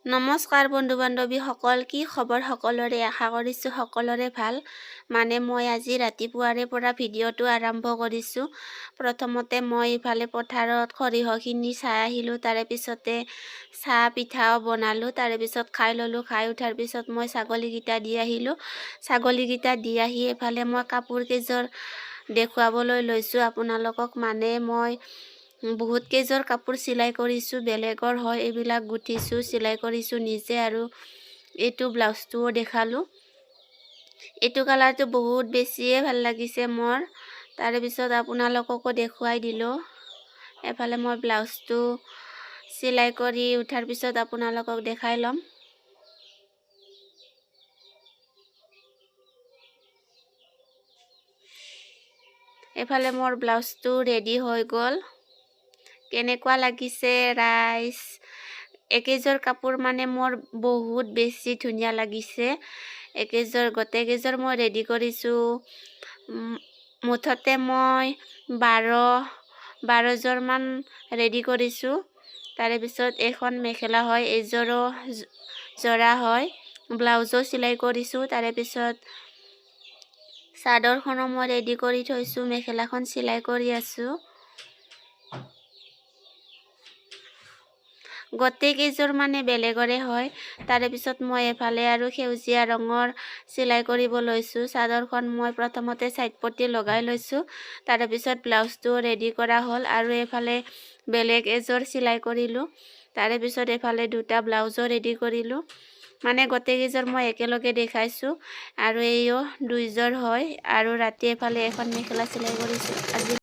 নমস্কাৰ বন্ধু বান্ধৱীসকল, কি খবৰ সকলোৰে? আশা কৰিছোঁ সকলোৰে ভাল। মানে মই আজি ৰাতিপুৱাৰে পৰা ভিডিঅ'টো আৰম্ভ কৰিছোঁ। প্ৰথমতে মই ইফালে পথাৰত সৰিয়হখিনি চাই আহিলোঁ, তাৰে পিছতে চাহ পিঠাও বনালোঁ, তাৰে পিছত খাই ল'লোঁ। খাই উঠাৰ পিছত মই ছাগলীকেইটা দি আহিলোঁ। ছাগলীকেইটা দি আহি এইফালে মই কাপোৰ কেইযোৰ দেখুৱাবলৈ লৈছোঁ আপোনালোকক। মানে মই বহুত কেইযোৰ কাপোৰ চিলাই কৰিছোঁ, বেলেগৰ হয়, এইবিলাক গুঠিছোঁ, চিলাই কৰিছোঁ নিজে। আৰু এইটো ব্লাউজটোও দেখালোঁ। এইটো কালাৰটো বহুত বেছিয়ে ভাল লাগিছে মোৰ। তাৰে পিছত আপোনালোককো দেখুৱাই দিলোঁ। এফালে মই ব্লাউজটো চিলাই কৰি উঠাৰ পিছত আপোনালোকক দেখাই ল'ম। এফালে মোৰ ব্লাউজটো ৰেডি হৈ গ'ল। কেনেকুৱা লাগিছে ৰাইজ? একেইযোৰ কাপোৰ মানে মোৰ বহুত বেছি ধুনীয়া লাগিছে। একেইযোৰ গোটেইকেইযোৰ মই ৰেডি কৰিছোঁ। মুঠতে মই 12যোৰমান ৰেডি কৰিছোঁ। তাৰে পিছত এইখন মেখেলা হয়, এইযোৰো যোৰা হয়। ব্লাউজো চিলাই কৰিছোঁ। তাৰে পিছত চাদৰখনো মই ৰেডি কৰি থৈছোঁ, মেখেলাখন চিলাই কৰি আছোঁ। গোটেইকেইযোৰ মানে বেলেগৰে হয়। তাৰে পিছত মই এফালে আৰু সেউজীয়া ৰঙৰ চিলাই কৰিব লৈছোঁ। চাদৰখন মই প্ৰথমতে চাইড পটি লগাই লৈছোঁ, তাৰে পিছত ব্লাউজটো ৰেডি কৰা হ'ল আৰু এইফালে বেলেগ এযোৰ চিলাই কৰিলোঁ। তাৰে পিছত এইফালে দুটা ব্লাউজো ৰেডি কৰিলোঁ। মানে গোটেইকেইযোৰ মই একেলগে দেখাইছোঁ। আৰু এইও দুইযোৰ হয়। আৰু ৰাতি এফালে এখন মেখেলা চিলাই কৰিছোঁ আজি।